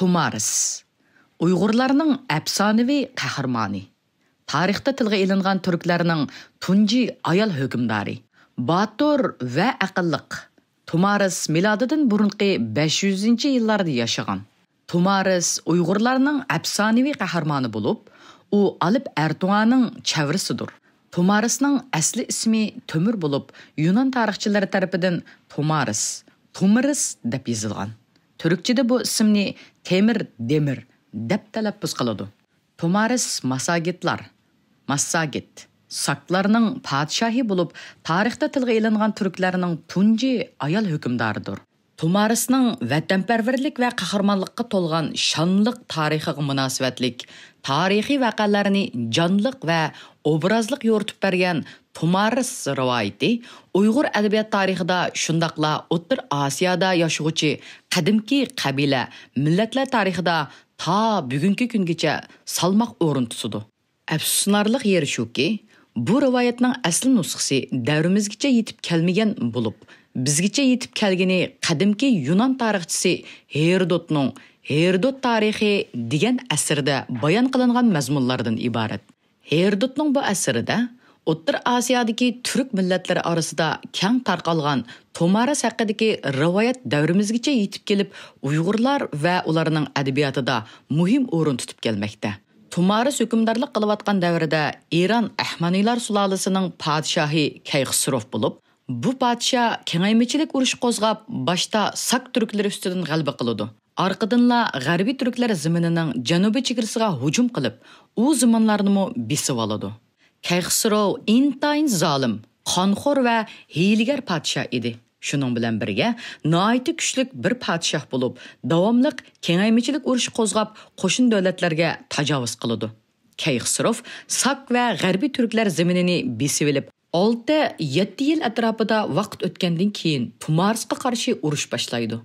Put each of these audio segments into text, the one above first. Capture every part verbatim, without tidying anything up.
تۇمارىس. ئۇيغۇرلارنىڭ ئەپسانىۋى قەھرىمانى. تارىختا تىلغا ئېلىنغان تۈركلەرنىڭ تۇنجى ئايال ھۆكۈمدارى. باتۇر ۋە ئەقىللىق. تۇمارىس مىلادىدىن بۇرۇنقى بەش يۈزىنچى يىللاردا ياشىغان. تۇمارىس ئۇيغۇرلارنىڭ ئەپسانىۋى قەھرىمانى بولۇپ، ئۇ ئالىپ ئەرتۇڭانىڭ چەۋرىسىدۇر. تۇمارىسنىڭ ئەسلى ئىسمى تۆمۈر بولۇپ، يۇنان تارىخچىلىرى تەرىپىدىن تۇمارىس، تۇمىرىس دەپ يېزىلغان. تۈركچىدە بۇ ئىسىمنى تېمىر، دېمىر دەپ تەلەپپۇز قىلىدۇ. تۇمارىس ماساگېتلار، ماسساگېت، ساكلارنىڭ پادىشاھى بولۇپ، تارىختا تىلغا ئېلىنغان تۈركلەرنىڭ تۇنجى ئايال ھۆكۈمدارىدۇر. تۇمارىسنىڭ ۋەتەنپەرۋەرلىك ۋە قەھرىمانلىققا تولغان شانلىق تارىخىغا مۇناسىۋەتلىك تارىخىي ۋەقەلەرنى جانلىق ۋە ئوبرازلىق يورۇتۇپ بەرگەن تۇمارىس رىۋايىتى ئۇيغۇر ئەدەبىيات تارىخىدا، شۇنداقلا ئوتتۇرا ئاسىيادا ياشىغۇچى قەدىمكى قەبىلە، مىللەتلەر تارىخىدا تا بۈگۈنكى كۈنگىچە سالماق ئورۇن تۇتىدۇ. ئەپسۇسلىنارلىق يېرى شۇكى، بۇ رىۋايەتنىڭ ئەسلى نۇسخىسى دەۋرىمىزگىچە يېتىپ كەلمىگەن بولۇپ، بىزگىچە يېتىپ كەلگىنى قەدىمكى يۇنان تارىخچىسى ھېرودوتنىڭ ھېرودوت تارىخى دېگەن ئەسىرىدە بايان قىلىنغان مەزمۇنلاردىن ئىبارەت. ھېرودوتنىڭ بۇ ئەسىرىدە ئوتتۇرا ئاسىيادىكى تۈرك مىللەتلىرى ئارىسىدا كەڭ تارقالغان تۇمارىس ھەققىدىكى رىۋايەت دەۋرىمىزگىچە يېتىپ كېلىپ، ئۇيغۇرلار ۋە ئۇلارنىڭ ئەدەبىياتىدا مۇھىم ئورۇن تۇتۇپ كەلمەكتە. تۇمارىس ھۆكۈمدارلىق قىلىۋاتقان دەۋردە ئىران ئەھمەنىيلار سۇلالىسىنىڭ پادىشاھى كەيخسروف بولۇپ، بۇ پادىشاھ كېڭەيمىچىلىك ئۇرۇشى قوزغاپ، باشتا ساك تۈركلىرى ئۈستىدىن غەلىبە قىلىدۇ. ئارقىدىنلا غەربىي تۈركلەر زېمىنىنىڭ جەنۇبىي چېگرىسىغا ھۇجۇم قىلىپ، ئۇ زېمىنلارنىمۇ بېسىۋالىدۇ. كەيخسرو ئىنتايىن زالىم، قانخور ۋە ھىيلىگەر پادىشاھ ئىدى. شۇنىڭ بىلەن بىرگە، ناھايىتى كۈچلۈك بىر پادىشاھ بولۇپ، داۋاملىق كېڭەيمىچىلىك ئۇرۇشى قوزغاپ، قوشنا دۆلەتلەرگە تاجاۋۇز قىلىدۇ. كەيخسروف ساك ۋە غەربىي تۈركلەر زېمىنىنى بېسىۋېلىپ، ئالتە، يەتتە يىل ئەتراپىدا ۋاقىت ئۆتكەندىن كېيىن، تۇمارىسقا قارشى ئۇرۇش باشلايدۇ.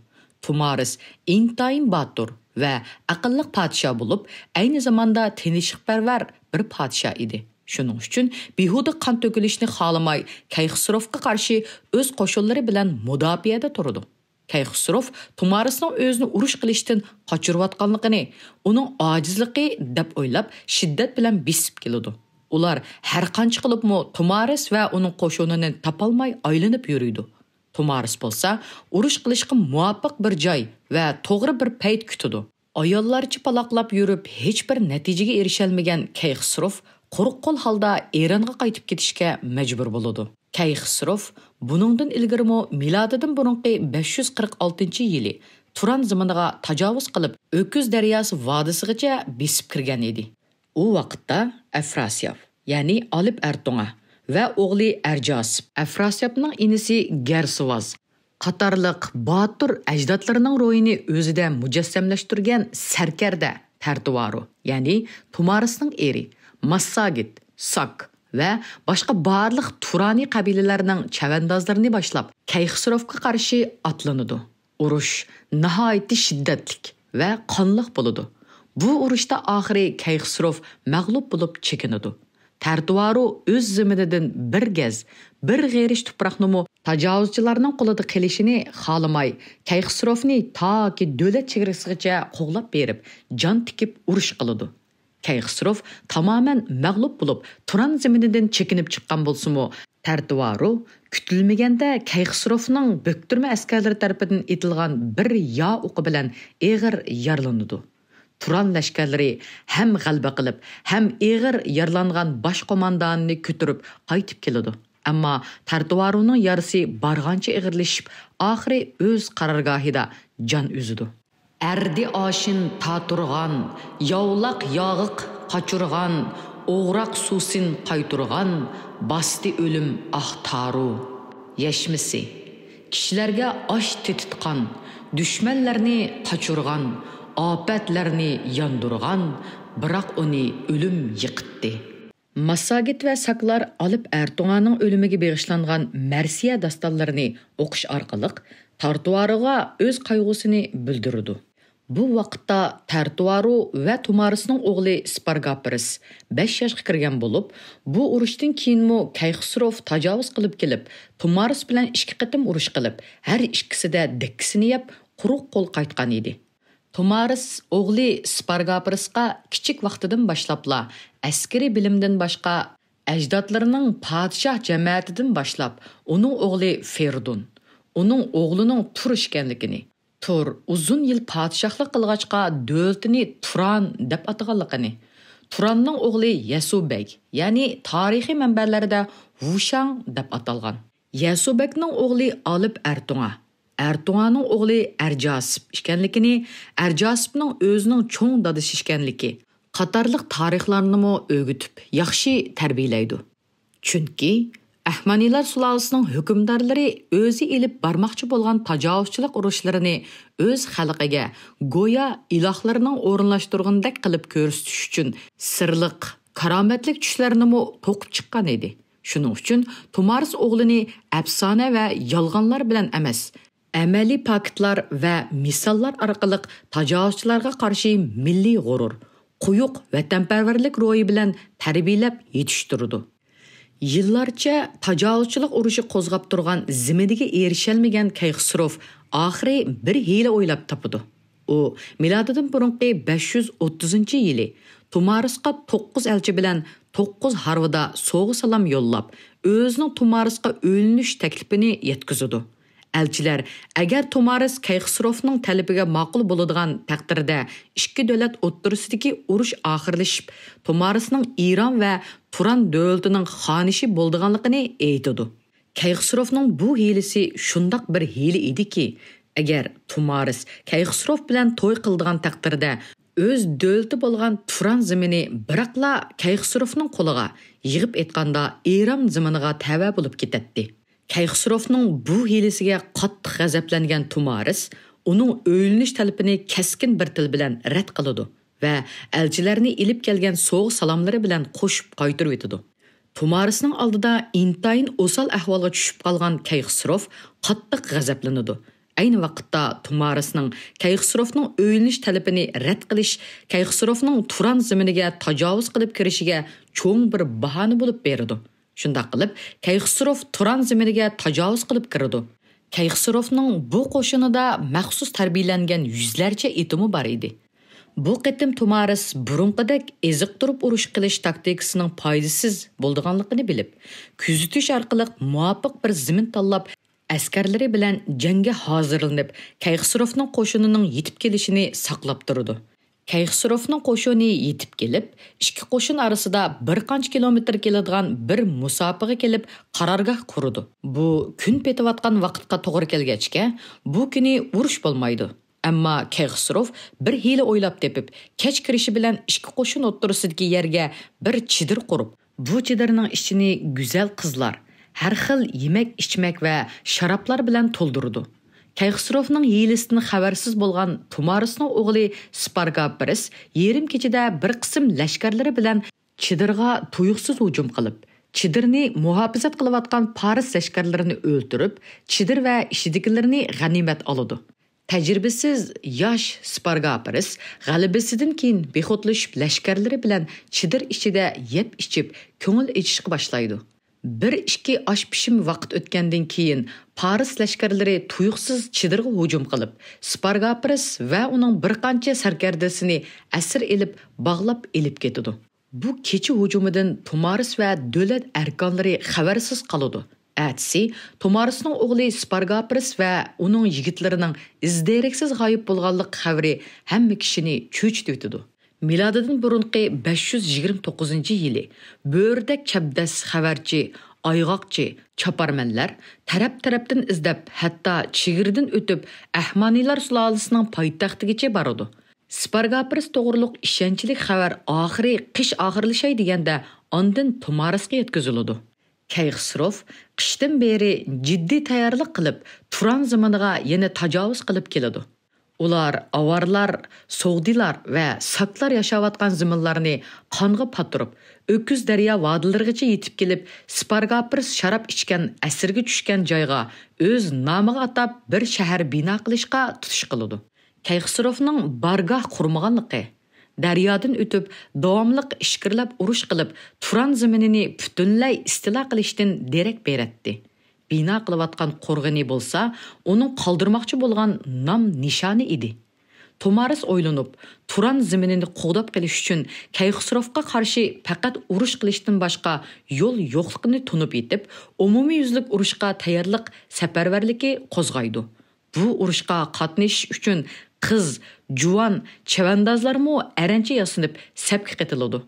تۇمارىس ئىنتايىن باتۇر ۋە ئەقىللىق پادىشاھ بولۇپ، ئەينى زاماندا تىنچلىقپەرۋەر بىر پادىشاھ ئىدى. شۇنىڭ ئۈچۈن بىھۇدە قان تۆكۈلۈشنى خالىماي، كەيخسروفقا قارشى ئۆز قوشۇنلىرى بىلەن مۇداپىئەدە تۇرىدۇ. كەيخسروف تۇمارىسنىڭ ئۆزىنى ئۇرۇش قىلىشتىن قاچۇرۇۋاتقانلىقىنى، ئۇنىڭ ئاجىزلىقى دەپ ئويلاپ، شىددەت بىلەن بېسىپ كېلىدۇ. ئۇلار ھەر قانچە قىلىپمۇ تۇمارىس ۋە ئۇنىڭ قوشۇنىنى تاپالماي ئايلىنىپ يۈرىدۇ. تۇمارىس بولسا ئۇرۇش قىلىشقا مۇۋاپىق بىر جاي ۋە توغرا بىر پەيت كۈتىدۇ. ئاياللارچە پالاقلاپ يۈرۈپ، ھېچبىر نەتىجىگە ئېرىشەلمىگەن كەيخسروف قۇرۇق قول ھالدا ئىرانغا قايتىپ كېتىشكە مەجبۇر بولىدۇ. كەيخسروف بۇنىڭدىن ئىلگىرىمۇ مىلادىدىن بۇرۇنقى بەش يۈز قىرىق ئالتىنچى يىلى تۇران زېمىنىغا تاجاۋۇز قىلىپ، ئۆكۈز دەرياسى ۋادىسىغىچە بېسىپ كىرگەن ئىدى. ئۇ ۋاقىتتا ئەفراسىياب، يەنى ئالىپ ئەرتۇڭا ۋە ئوغلى ئەرجاسىپ، ئەفراسىيابنىڭ ئىنىسى گەرسىۋاز قاتارلىق باتۇر ئەجدادلىرىنىڭ روھىنى ئۆزىدە مۇجەسسەملەشتۈرگەن سەركەردە تەرتىۋارۇ، يەنى تۇمارىسنىڭ ئېرى، ماسساگېت، ساك ۋە باشقا بارلىق تۇرانىي قەبىلىلەرنىڭ چەۋەندازلىرىنى باشلاپ، كەيخسروفقا قارشى ئاتلىنىدۇ. ئۇرۇش ناھايىتى شىددەتلىك ۋە قانلىق بولىدۇ. بۇ ئۇرۇشتا ئاخىرى كەيخسروف مەغلۇپ بولۇپ چېكىنىدۇ. تەرتىۋارۇ ئۆز زېمىنىدىن بىر گەز، بىر غېرىچ تۇپراقنىمۇ تاجاۋۇزچىلارنىڭ قولىدا قېلىشىنى خالىماي، كەيخسروفنى تاكى دۆلەت چېگرىسىغىچە قوغلاپ بېرىپ، جان تىكىپ ئۇرۇش قىلىدۇ. كەيخسروف تامامەن مەغلۇپ بولۇپ، تۇران زېمىنىدىن چېكىنىپ چىققان بولسىمۇ، تەرتىۋارۇ كۈتۈلمىگەندە كەيخسروفنىڭ بۆكتۈرمە ئەسكەرلىرى تەرىپىدىن ئېتىلغان بىر يا ئوقى بىلەن ئېغىر يارىلىنىدۇ. تۇران لەشكەرلىرى ھەم غەلىبە قىلىپ، ھەم ئېغىر يارىلانغان باش قومانداننى كۆتۈرۈپ قايتىپ كېلىدۇ. ئەمما تەرتىۋارۇنىڭ يارىسى بارغانچە ئېغىرلىشىپ، ئاخىرى ئۆز قارارگاھىدا جان ئۈزىدۇ. ئەردى ئاشىن تاتۇرغان، ياۋلاق ياغىق قاچۇرغان، ئوغراق سۇسىن قايتۇرغان، باستى ئۆلۈم ئاق تارۇ. يەشمىسى، كىشىلەرگە ئاش تېتىتقان، دۈشمەنلەرنى قاچۇرغان، ئاپەتلەرنى ياندۇرغان، بىراق ئۇنى ئۆلۈم يىقىتتى. ماسساگېت ۋە ساكلار ئالىپ ئەرتۇڭانىڭ ئۆلۈمىگە بېغىشلانغان مەرسىيە داستانلىرىنى ئوقۇش ئارقىلىق تارتۇۋارۇغا ئۆز قايغۇسىنى بىلدۈرىدۇ. بۇ ۋاقىتتا تەرتۇۋارۇ ۋە تۇمارىسنىڭ ئوغلى سپارگاپرىس بەش ياشقا كىرگەن بولۇپ، بۇ ئۇرۇشتىن كېيىنمۇ كەيخسروف تاجاۋۇز قىلىپ كېلىپ، تۇمارىس بىلەن ئىككى قېتىم ئۇرۇش قىلىپ، ھەر ئىككىسىدە دەككىسىنى يەپ، قۇرۇق قول قايتقان ئىدى. تومارىس ئوغلى سپارگاپرىسقا كىچىك ۋاقتىدىن باشلاپلا ئەسكىرىي بىلىمدىن باشقا، ئەجدادلىرىنىڭ پادىشاھ جەمەتىدىن باشلاپ ئۇنىڭ ئوغلى فېرىدۇن، ئۇنىڭ ئوغلىنىڭ تۇر ئىكەنلىكىنى، تۇر ئۇزۇن يىل پادىشاھلىق قىلغاچقا دۆلىتىنى تۇران دەپ ئاتىغانلىقىنى، تۇراننىڭ ئوغلى يەسۇبەگ، يەنى تارىخىي مەنبەلەردە ۋۇشاڭ دەپ ئاتالغان، يەسۇبەگنىڭ ئوغلى ئالىپ ئەرتۇڭا، ئەرتۇڭانىڭ ئوغلى ئەرجاسىپ ئىكەنلىكىنى، ئەرجاسىپنىڭ ئۆزىنىڭ چوڭ دادىسى ئىكەنلىكى قاتارلىق تارىخلارنىمۇ ئۆگىتىپ، ياخشى تەربىيەلەيدۇ. چۈنكى ئەھمەنىلەر سۇلالىسىنىڭ ھۆكۈمدارلىرى ئۆزى ئېلىپ بارماقچى بولغان تاجاۋۇزچىلىق ئۇرۇشلىرىنى ئۆز خەلقىگە گويا ئىلاھلىرىنىڭ ئورۇنلاشتۇرغىنىدەك قىلىپ كۆرسىتىش ئۈچۈن سىرلىق، كارامەتلىك چۈشلەرنىمۇ توقۇپ چىققان ئىدى. شۇنىڭ ئۈچۈن تومارىس ئوغلىنى ئەپسانە ۋە يالغانلار بىلەن ئەمەس، ئەمەلىي پاكىتلار ۋە مىساللار ئارقىلىق تاجاۋۇزچىلارغا قارشى مىللىي غۇرۇر، قويۇق ۋەتەنپەرۋەرلىك روھى بىلەن تەربىيەلەپ يېتىشتۈرىدۇ. يىللارچە تاجاۋۇزچىلىق ئۇرۇشى قوزغاپ تۇرغان زېمىنىگە ئېرىشەلمىگەن كەيخسروف ئاخىرى بىر ھىيلە ئويلاپ تاپىدۇ. ئۇ مىلادىدىن بۇرۇنقى بەش يۈز ئوتتۇزىنچى يىلى تومارىسقا توققۇز ئەلچى بىلەن توققۇز ھارۋىدا سوۋغا-سالام يوللاپ، ئۆزىنىڭ تومارىسقا ئۆيلىنىش تەكلىپىنى يەتكۈزىدۇ. ئەلچىلەر ئەگەر تومارىس كەيخسروفنىڭ تەلىپىگە ماقۇل بولىدىغان تەقدىردە، ئىككى دۆلەت ئوتتۇرىسىدىكى ئۇرۇش ئاخىرلىشىپ، تومارىسنىڭ ئىران ۋە تۇران دۆلىتىنىڭ خانىشى بولىدىغانلىقىنى ئېيتىدۇ. كەيخسروفنىڭ بۇ ھىيلىسى شۇنداق بىر ھىيلە ئىدىكى، ئەگەر تومارىس كەيخسروف بىلەن توي قىلىدىغان تەقدىردە، ئۆز دۆلىتى بولغان تۇران زېمىنى بىراقلا كەيخسروفنىڭ قولىغا، يىغىپ ئېيتقاندا ئىران زېمىنىغا تەۋە بولۇپ كېتەتتى. كەيخسروفنىڭ بۇ ھىيلىسىگە قاتتىق غەزەپلەنگەن تومارىس ئۇنىڭ ئۆيلىنىش تەلىپىنى كەسكىن بىر تىل بىلەن رەت قىلىدۇ ۋە ئەلچىلەرنى ئېلىپ كەلگەن سوۋغا-سالاملىرى بىلەن قوشۇپ قايتۇرۇۋېتىدۇ. تومارىسنىڭ ئالدىدا ئىنتايىن ئوسال ئەھۋالغا چۈشۈپ قالغان كەيخسروف قاتتىق غەزەپلىنىدۇ. ئەينى ۋاقىتتا تومارىسنىڭ كەيخسروفنىڭ ئۆيلىنىش تەلىپىنى رەت قىلىش كەيخسروفنىڭ تۇران زېمىنىگە تاجاۋۇز قىلىپ كىرىشىگە چوڭ بىر باھانە بولۇپ بېرىدۇ. شۇنداق قىلىپ، كەيخسروف تۇران زېمىنىگە تاجاۋۇز قىلىپ كىرىدۇ. كەيخسروفنىڭ بۇ قوشۇنىدا مەخسۇس تەربىيەلەنگەن يۈزلەرچە ئېتىمۇ بار ئىدى. بۇ قېتىم تومارىس بۇرۇنقىدەك ئېزىقتۇرۇپ ئۇرۇش قىلىش تاكتىكىسىنىڭ پايدىسىز بولىدىغانلىقىنى بىلىپ، كۆزىتىش ئارقىلىق مۇۋاپىق بىر زېمىن تاللاپ، ئەسكەرلىرى بىلەن جەڭگە ھازىرلىنىپ، كەيخسروفنىڭ قوشۇنىنىڭ يېتىپ كېلىشىنى ساقلاپ تۇرىدۇ. كەيخسروفنىڭ قوشۇنى يېتىپ كېلىپ، ئىككى قوشۇن ئارىسىدا بىر قانچە كىلومېتىر كېلىدىغان بىر مۇساپىگە كېلىپ، قارارگاھ قۇرىدۇ. بۇ كۈن پېتىۋاتقان ۋاقىتقا توغرا كەلگەچكە، بۇ كۈنى ئۇرۇش بولمايدۇ. ئەمما كەيخسروف بىر ھىيلە ئويلاپ تېپىپ، كەچ كىرىشى بىلەن ئىككى قوشۇن ئوتتۇرىسىدىكى يەرگە بىر چېدىر قۇرۇپ، بۇ چېدىرنىڭ ئىچىنى گۈزەل قىزلار، ھەر خىل يېمەك-ئىچمەك ۋە شارابلار بىلەن تولدۇرىدۇ. كەيخسروفنىڭ ھىيلىسىدىن خەۋەرسىز بولغان تومارىسنىڭ ئوغلى سپارگاپرىس يېرىم كېچىدە بىر قىسىم لەشكەرلىرى بىلەن چېدىرغا تۇيۇقسىز ھۇجۇم قىلىپ، چېدىرنى مۇھاپىزەت قىلىۋاتقان پارس لەشكەرلىرىنى ئۆلتۈرۈپ، چېدىر ۋە ئىچىدىكىلىرىنى غەنىيمەت ئالىدۇ. تەجرىبىسىز ياش سپارگاپرىس غەلىبىسىدىن كېيىن بىخۇدلىشىپ، لەشكەرلىرى بىلەن چېدىر ئىچىدە يەپ ئىچىپ، كۆڭۈل ئېچىشقا باشلايدۇ. بىر ئىككى ئاش پىشىم ۋاقىت ئۆتكەندىن كېيىن، پارس لەشكەرلىرى تۇيۇقسىز چېدىرغا ھۇجۇم قىلىپ، سپارگاپرىس ۋە ئۇنىڭ بىر قانچە سەركەردىسىنى ئەسىر ئېلىپ، باغلاپ ئېلىپ كېتىدۇ. بۇ كېچە ھۇجۇمىدىن تومارىس ۋە دۆلەت ئەركانلىرى خەۋەرسىز قالىدۇ. ئەتىسى تومارىسنىڭ ئوغلى سپارگاپرىس ۋە ئۇنىڭ يىگىتلىرىنىڭ ئىز-دېرەكسىز غايىب بولغانلىق خەۋىرى ھەممە كىشىنى چۆچۈتۈۋېتىدۇ. مىلادىدىن بۇرۇنقى بەش يۈز يىگىرمە توققۇزىنچى يىلى بۆرىدەك چەبدەس خەۋەرچى، ئايغاقچى، چاپارمەنلەر تەرەپ-تەرەپتىن ئىزدەپ، ھەتتا چېگرىدىن ئۆتۈپ، ئەھمانىلار سۇلالىسىنىڭ پايتەختىگىچە بارىدۇ. سپارگاپرىس توغرۇلۇق ئىشەنچلىك خەۋەر ئاخىرى قىش ئاخىرلىشاي دېگەندە ئاندىن تومارىسقا يەتكۈزۈلىدۇ. كەيخسروف قىشتىن بېرى جىددىي تەييارلىق قىلىپ، تۇران زېمىنىغا يەنە تاجاۋۇز قىلىپ كېلىدۇ. ئۇلار ئاۋارلار، سوغدىلار ۋە ساكلار ياشاۋاتقان زېمىنلارنى قانغا پاتۇرۇپ، ئۆكۈز دەريا ۋادىلىرىغىچە يېتىپ كېلىپ، سپارگاپرىس شاراب ئىچكەن ئەسىرگە چۈشكەن جايغا ئۆز نامىغا ئاتاپ بىر شەھەر بىنا قىلىشقا تۇتۇش قىلىدۇ. كەيخسروفنىڭ بارگاھ قۇرمىغانلىقى، دەريادىن ئۆتۈپ، داۋاملىق ئىچكىرىلەپ ئۇرۇش قىلىپ، تۇران زېمىنىنى پۈتۈنلەي ئىستىلا قىلىشتىن دېرەك بېرەتتى. بىنا قىلىۋاتقان قورغىنى بولسا ئۇنىڭ قالدۇرماقچى بولغان نام نىشانى ئىدى. تومارىس ئويلىنىپ، تۇران زېمىنىنى قوغداپ قېلىش ئۈچۈن كەيخسروفقا قارشى پەقەت ئۇرۇش قىلىشتىن باشقا يول يوقلۇقىنى تونۇپ يېتىپ، ئومۇميۈزلۈك ئۇرۇشقا تەييارلىق سەپەرۋەرلىكى قوزغايدۇ. بۇ ئۇرۇشقا قاتنىشىش ئۈچۈن قىز، جۇۋان، چەۋەندازلارمۇ ئەرەنچە ياسىنىپ سەپكە قېتىلىدۇ.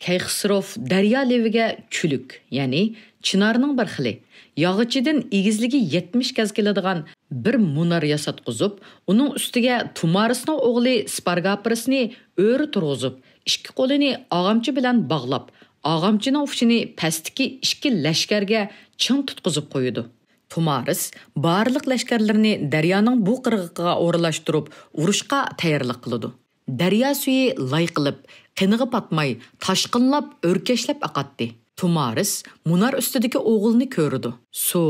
كەيخسروف دەريا لېۋىگە چۈلۈك، يەنى چىنارنىڭ بىر خىلى، ياغىچىدىن ئېگىزلىكى يەتمىش گەز كېلىدىغان بىر مۇنار ياساتقۇزۇپ، ئۇنىڭ ئۈستىگە تومارىسنىڭ ئوغلى سپارگاپرىسنى ئۆرە تۇرغۇزۇپ، ئىككى قولىنى ئاغامچا بىلەن باغلاپ، ئاغامچىنىڭ ئۇچىنى پەستىكى ئىككى لەشكەرگە چىڭ تۇتقۇزۇپ قويىدۇ. تومارىس بارلىق لەشكەرلىرىنى دەريانىڭ بۇ قىرغىقىغا ئورۇنلاشتۇرۇپ، ئۇرۇشقا تەييارلىق قىلىدۇ. دەريا سۈيى لاي قىلىپ، قېنىغا پاتماي، تاشقىنلاپ، ئۆركەشلەپ ئاقاتتى. تومارىس مۇنار ئۈستىدىكى ئوغۇلنى كۆرىدۇ. سۇ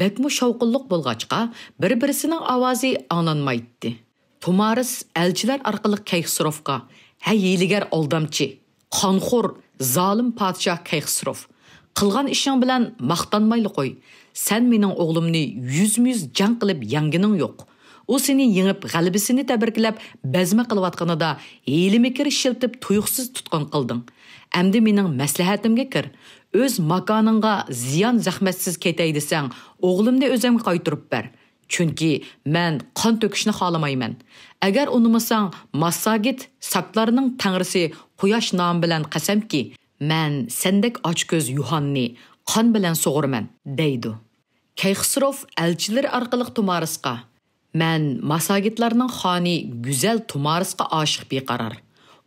بەكمۇ شاۋقۇنلۇق بولغاچقا، بىر-بىرسىنىڭ ئاۋازى ئاڭلانمايتتى. تومارىس ئەلچىلەر ئارقىلىق كەيخسروفقا، ھەي ھىيلىگەر ئالدامچى، قانخور، زالىم پادىشاھ كەيخسروف، قىلغان ئىشىڭ بىلەن ماختانمايلا قوي. سەن مېنىڭ ئوغلۇمنى يۈزمۇ يۈز جەڭ قىلىپ يەڭگىنىڭ يوق. ئۇ سېنى يېڭىپ، غەلىبىسىنى تەبرىكلەپ، بەزمە قىلىۋاتقىنىدا ھىيلە-مىكىر ئىشلىتىپ، تۇيۇقسىز تۇتقۇن قىلدىڭ. ئەمدى مېنىڭ مەسلىھەتىمگە كىر. ئۆز ماكانىڭغا زىيان-زەخمەتسىز كېتەي دېسەڭ، ئوغلۇمنى ئۆزۈمگە قايتۇرۇپ بەر. چۈنكى مەن قان تۆكۈشنى خالىمايمەن. ئەگەر ئۇنىمىساڭ، ماسساگېت ساكلارنىڭ تەڭرىسى قۇياش نامى بىلەن قەسەمكى، مەن سەندەك ئاچكۆز يۇھاننى قان بىلەن سۇغۇرىمەن، دەيدۇ. كەيخسروف ئەلچىلىرى ئارقىلىق تومارىسقا، مەن ماسساگېتلارنىڭ خانى گۈزەل تومارىسقا ئاشىق بىقارار.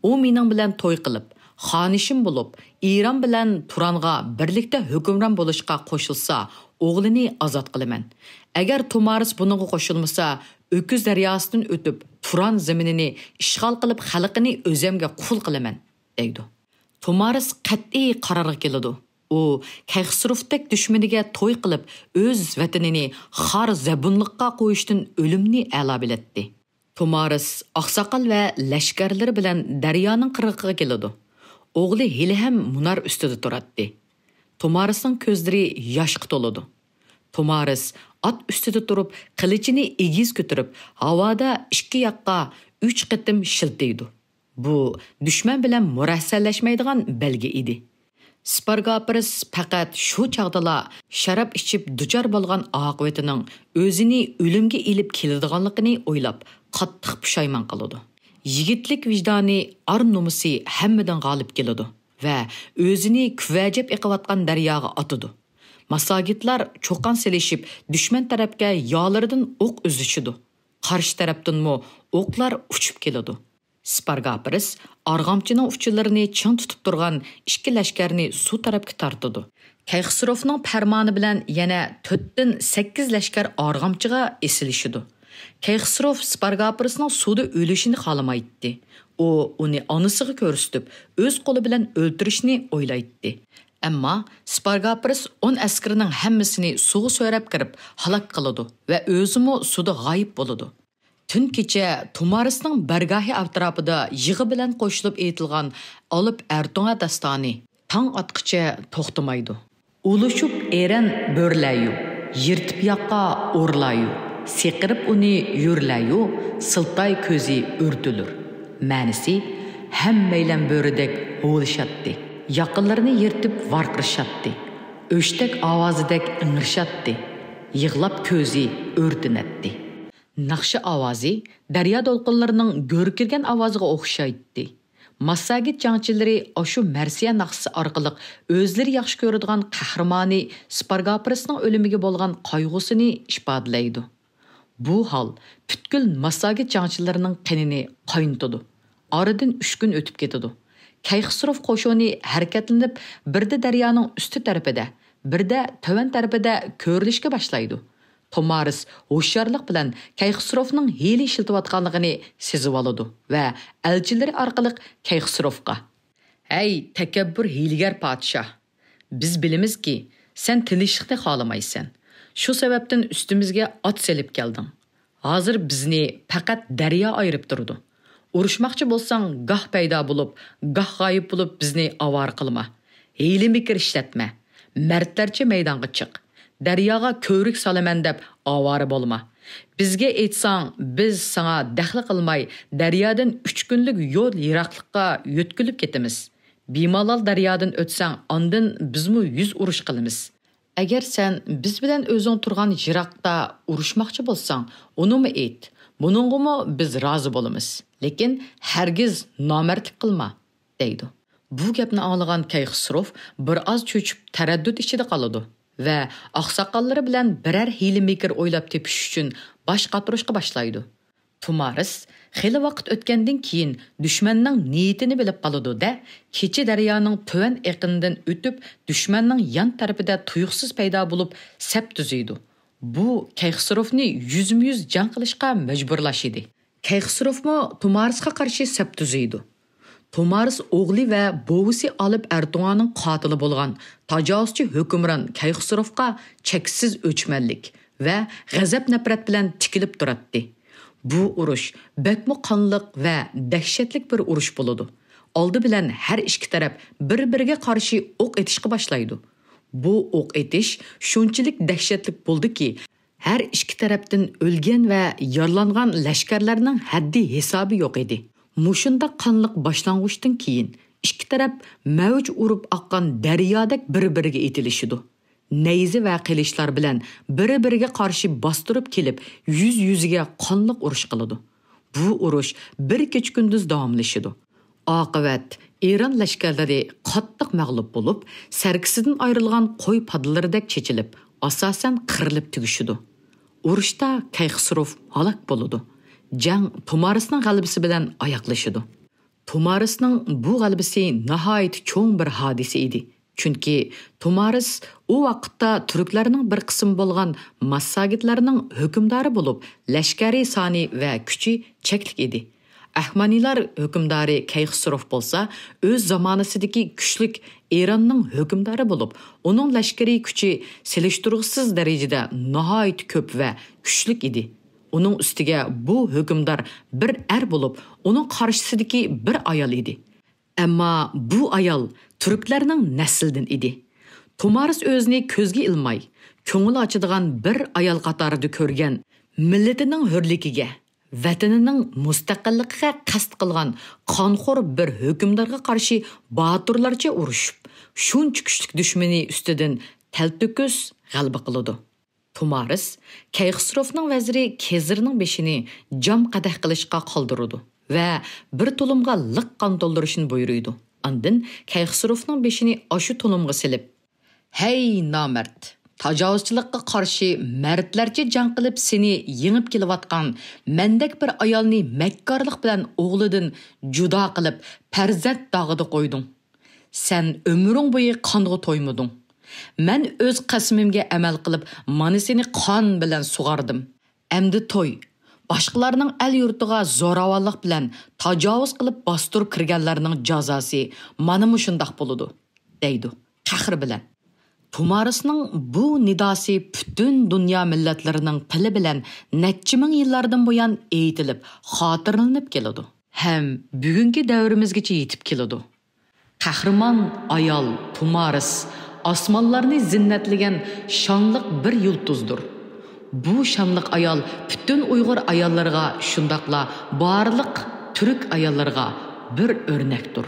ئۇ مېنىڭ بىلەن توي قىلىپ، خانىشىم بولۇپ، ئىران بىلەن تۇرانغا بىرلىكتە ھۆكۈمران بولۇشقا قوشۇلسا، ئوغلىنى ئازاد قىلىمەن. ئەگەر تومارىس بۇنىڭغا قوشۇلمىسا، ئۆكۈز دەرياسىدىن ئۆتۈپ، تۇران زېمىنىنى ئىشغال قىلىپ، خەلقىنى ئۆزەمگە قۇل قىلىمەن، دەيدۇ. تومارىس قەتئىي قارارغا كېلىدۇ. ئۇ كەيخسروفتەك دۈشمىنىگە توي قىلىپ، ئۆز ۋەتىنىنى خار زەبۇنلۇققا قويۇشتىن ئۆلۈمنى ئەلا بىلەتتى. تومارىس ئاقساقال ۋە لەشكەرلىرى بىلەن دەريانىڭ قىرغىقىغا كېلىدۇ. ئوغلى ھېلىھەم مۇنار ئۈستىدە تۇراتتى. تومارىسنىڭ كۆزلىرى ياشقا تولىدۇ. تومارىس ئات ئۈستىدە تۇرۇپ، قىلىچىنى ئېگىز كۆتۈرۈپ، ھاۋادا ئىككى ياققا ئۈچ قېتىم شىلتىيدۇ. بۇ دۈشمەن بىلەن مۇرەسسەلەشمەيدىغان بەلگە ئىدى. سپارگاپرىس پەقەت شۇ چاغدىلا شاراب ئىچىپ دۇچار بولغان ئاقىۋىتىنىڭ ئۆزىنى ئۆلۈمگە ئېلىپ كېلىدىغانلىقىنى ئويلاپ، قاتتىق پۇشايمان قىلىدۇ. يىگىتلىك ۋىجدانى، ئار نومۇسى ھەممىدىن غالىب كېلىدۇ ۋە ئۆزىنى كۈۋەجەپ ئېقىۋاتقان دەرياغا ئاتىدۇ. ماسساگېتلار چۇقان سېلىشىپ، دۈشمەن تەرەپكە يالىرىدىن ئوق ئۈزۈشىدۇ. قارشى تەرەپتىنمۇ ئوقلار ئۇچۇپ كېلىدۇ. سپارگاپرىس ئارغامچىنىڭ ئۇچىلىرىنى چىڭ تۇتۇپ تۇرغان ئىككى لەشكەرنى سۇ تەرەپكە تارتىدۇ. كەيخسروفنىڭ پەرمانى بىلەن يەنە تۆتتىن سەككىز لەشكەر ئارغامچىغا ئېسىلىشىدۇ. كەيخسروف سپارگاپرىسنىڭ سۇدا ئۆلۈشىنى خالىمايتتى. ئۇ ئۇنى ئانىسىغا كۆرسىتىپ، ئۆز قولى بىلەن ئۆلتۈرۈشنى ئويلايتتى. ئەمما سپارگاپرىس ئون ئەسكىرىنىڭ ھەممىسىنى سۇغا سۆرەپ كىرىپ ھالاك قىلىدۇ ۋە ئۆزىمۇ سۇدا غايىب بولىدۇ. تۈن كېچە تومارىسنىڭ بارگاھى ئەتراپىدا يىغا بىلەن قوشۇلۇپ ئېيتىلغان ئالىپ ئەرتۇڭا داستانى تاڭ ئاتقىچە توختىمايدۇ. ئۇلۇشۇپ ئېرەن بۆرىلەيۇ، يىرتىپ ياققا ئورلايۇ، سېقىرىپ ئۇنى يۆرلەيۇ، سىلتاي كۆزى ئۆرتۈلۈر. مەنىسى، ھەممەيلەن بۆرىدەك ھۇۋلىشاتتى، ياقىلىرىنى يىرتىپ ۋارقىرىشاتتى، ئۆشتەك ئاۋازىدەك ئىڭرىشاتتى، يىغلاپ كۆزى ئۆرتىنەتتى. ناخشا ئاۋازى دەريا دولقۇنلىرىنىڭ گۈركىرىگەن ئاۋازىغا ئوخشايتتى. ماسساگېت جەڭچىلىرى ئاشۇ مەرسىيە ناخشىسى ئارقىلىق ئۆزلىرى ياخشى كۆرىدىغان قەھرىمانى سپارگاپرىسنىڭ ئۆلۈمىگە بولغان قايغۇسىنى ئىپادىلەيدۇ. بۇ ھال پۈتكۈل ماسساگېت جەڭچىلىرىنىڭ قېنىنى قاينىتىدۇ. ئارىدىن ئۈچ كۈن ئۆتۈپ كېتىدۇ. كەيخسروف قوشۇنى ھەرىكەتلىنىپ، بىردە دەريانىڭ ئۈستى تەرىپىدە، بىردە تۆۋەن تەرىپىدە كۆرۈلۈشكە باشلايدۇ. تومارىس ھوشيارلىق بىلەن كەيخسروفنىڭ ھىيلە ئىشلىتىۋاتقانلىقىنى سېزىۋالىدۇ ۋە ئەلچىلىرى ئارقىلىق كەيخسروفقا، ھەي، تەكەببۇر ھىيلىگەر پادىشاھ! بىز بىلىمىزكى، سەن تىنچلىقنى خالىمايسەن. شۇ سەۋەبتىن ئۈستىمىزگە ئات سېلىپ كەلدىڭ. ھازىر بىزنى پەقەت دەريا ئايرىپ تۇرىدۇ. ئۇرۇشماقچى بولساڭ، گاھ پەيدا بولۇپ، گاھ غايىب بولۇپ بىزنى ئاۋارە قىلما. ھىيلە-مىكىر ئىشلەتمە. مەردلەرچە مەيدانغا چىق. دەرياغا كۆۋرۈك سالىمەن دەپ ئاۋارە بولما. بىزگە ئېيتساڭ، بىز ساڭا دەخلى قىلماي، دەريادىن ئۈچ كۈنلۈك يول يىراقلىققا يۆتكىلىپ كېتىمىز. بىمالال دەريادىن ئۆتسەڭ، ئاندىن بىزمۇ يۈز ئۇرۇش قىلىمىز. ئەگەر سەن بىز بىلەن ئۆزۈڭ تۇرغان يىراقتا ئۇرۇشماقچى بولساڭ، ئۇنىمۇ ئېيت. بۇنىڭغىمۇ بىز رازى بولىمىز. لېكىن ھەرگىز نامەردلىك قىلما، دەيدۇ. بۇ گەپنى ئاڭلىغان كەيخسروف بىر ئاز چۆچۈپ، تەرەددۇت ئىچىدە قالىدۇ ۋە ئاقساقاللىرى بىلەن بىرەر ھىيلە-مىكىر ئويلاپ تېپىش ئۈچۈن باش قاتۇرۇشقا باشلايدۇ. تومارىس خېلى ۋاقىت ئۆتكەندىن كېيىن دۈشمەننىڭ نىيىتىنى بىلىپ قالىدۇ-دە، كېچە دەريانىڭ تۆۋەن ئېقىنىدىن ئۆتۈپ، دۈشمەننىڭ يان تەرىپىدە تۇيۇقسىز پەيدا بولۇپ، سەپ تۈزىدۇ. بۇ كەيخسروفنى يۈزمۇ يۈز جەڭ قىلىشقا مەجبۇرلاش ئىدى. كەيخسروفمۇ تومارىسقا قارشى سەپ تۈزىدۇ. تومارىس ئوغلى ۋە بوۋىسى ئالىپ ئەرتۇڭانىڭ قاتىلى بولغان تاجاۋۇزچى ھۆكۈمران كەيخسروفقا چەكسىز ئۆچمەنلىك ۋە غەزەپ-نەپرەت بىلەن تىكىلىپ تۇراتتى. بۇ ئۇرۇش بەكمۇ قانلىق ۋە دەھشەتلىك بىر ئۇرۇش بولىدۇ. ئالدى بىلەن ھەر ئىككى تەرەپ بىر-بىرىگە قارشى ئوق ئېتىشقا باشلايدۇ. بۇ ئوق ئېتىش شۇنچىلىك دەھشەتلىك بولدىكى، ھەر ئىككى تەرەپتىن ئۆلگەن ۋە يارىلانغان لەشكەرلەرنىڭ ھەددى-ھېسابى يوق ئىدى. مۇشۇنداق قانلىق باشلانغۇچتىن كېيىن ئىككى تەرەپ مەۋج ئۇرۇپ ئاققان دەريادەك بىر-بىرىگە ئېتىلىشىدۇ. نەيزە ۋە قىلىچلار بىلەن بىر-بىرىگە قارشى باستۇرۇپ كېلىپ، يۈز-يۈزىگە قانلىق ئۇرۇش قىلىدۇ. بۇ ئۇرۇش بىر كېچە-كۈندۈز داۋاملىشىدۇ. ئاقىۋەت ئىران لەشكەرلىرى قاتتىق مەغلۇپ بولۇپ، سەركىسىدىن ئايرىلغان قوي پادىلىرىدەك چېچىلىپ، ئاساسەن قىرىلىپ تۈگىشىدۇ. ئۇرۇشتا كەيخسروف ھالاك بولىدۇ. جەڭ تومارىسنىڭ غەلىبىسى بىلەن ئاياغلىشىدۇ. تومارىسنىڭ بۇ غەلىبىسى ناھايىتى چوڭ بىر ھادىسە ئىدى. چۈنكى تومارىس ئۇ ۋاقىتتا تۈركلەرنىڭ بىر قىسمى بولغان ماسساگېتلارنىڭ ھۆكۈمدارى بولۇپ، لەشكەرىي سانى ۋە كۈچى چەكلىك ئىدى. ئەھمەنىلار ھۆكۈمدارى كەيخسروف بولسا ئۆز زامانىسىدىكى كۈچلۈك ئىراننىڭ ھۆكۈمدارى بولۇپ، ئۇنىڭ لەشكىرىي كۈچى سېلىشتۇرغۇسىز دەرىجىدە ناھايىتى كۆپ ۋە كۈچلۈك ئىدى. ئۇنىڭ ئۈستىگە بۇ ھۆكۈمدار بىر ئەر بولۇپ، ئۇنىڭ قارشىسىدىكى بىر ئايال ئىدى. ئەمما بۇ ئايال تۈركلەرنىڭ نەسلىدىن ئىدى. تومارىس ئۆزىنى كۆزگە ئىلماي، كۆڭۈل ئاچىدىغان بىر ئايال قاتارىدا كۆرگەن، مىللىتىنىڭ ھۆرلۈكىگە، ۋەتىنىنىڭ مۇستەقىللىقىغا قەست قىلغان قانخور بىر ھۆكۈمدارغا قارشى باتۇرلارچە ئۇرۇشۇپ، شۇنچە كۈچلۈك دۈشمىنى ئۈستىدىن تەلتۆكۈس غەلىبە قىلىدۇ. تومارىس كەيخسروفنىڭ ۋەزىرى كېزىرنىڭ بېشىنى جام قەدەھ قىلىشقا قالدۇرىدۇ ۋە بىر تۇلۇمغا لىق قان تولدۇرۇشنى بۇيرۇيدۇ. ئاندىن كەيخسروفنىڭ بېشىنى ئاشۇ تۇلۇمغا سېلىپ، «ھەي نامەرد! تاجاۋۇزچىلىققا قارشى مەردلەرچە جەڭ قىلىپ سېنى يېڭىپ كېلىۋاتقان مەندەك بىر ئايالنى مەككارلىق بىلەن ئوغلىدىن جۇدا قىلىپ پەرزەنت داغىدا قويدۇڭ. سەن ئۆمرۈڭ بويى قانغا تويمىدىڭ. مەن ئۆز قەسىمىمگە ئەمەل قىلىپ، مانا سېنى قان بىلەن سۇغاردىم. ئەمدى توي. باشقىلارنىڭ ئەل يۇرتىغا زوراۋانلىق بىلەن تاجاۋۇز قىلىپ باستۇرۇپ كىرگەنلەرنىڭ جازاسى مانا مۇشۇنداق بولىدۇ» دەيدۇ قەھرى بىلەن. تومارىسنىڭ بۇ نىداسى پۈتۈن دۇنيا مىللەتلىرىنىڭ تىلى بىلەن نەچچە مىڭ يىللاردىن بۇيان ئېيتىلىپ، خاتىرىلىنىپ كېلىدۇ ھەم بۈگۈنكى دەۋرىمىزگىچە يېتىپ كېلىدۇ. قەھرىمان ئايال تومارىس ئاسمانلارنى زىننەتلىگەن شانلىق بىر يۇلتۇزدۇر. بۇ شانلىق ئايال پۈتۈن ئۇيغۇر ئاياللىرىغا، شۇنداقلا بارلىق تۈرك ئاياللىرىغا بىر ئۆرنەكتۇر.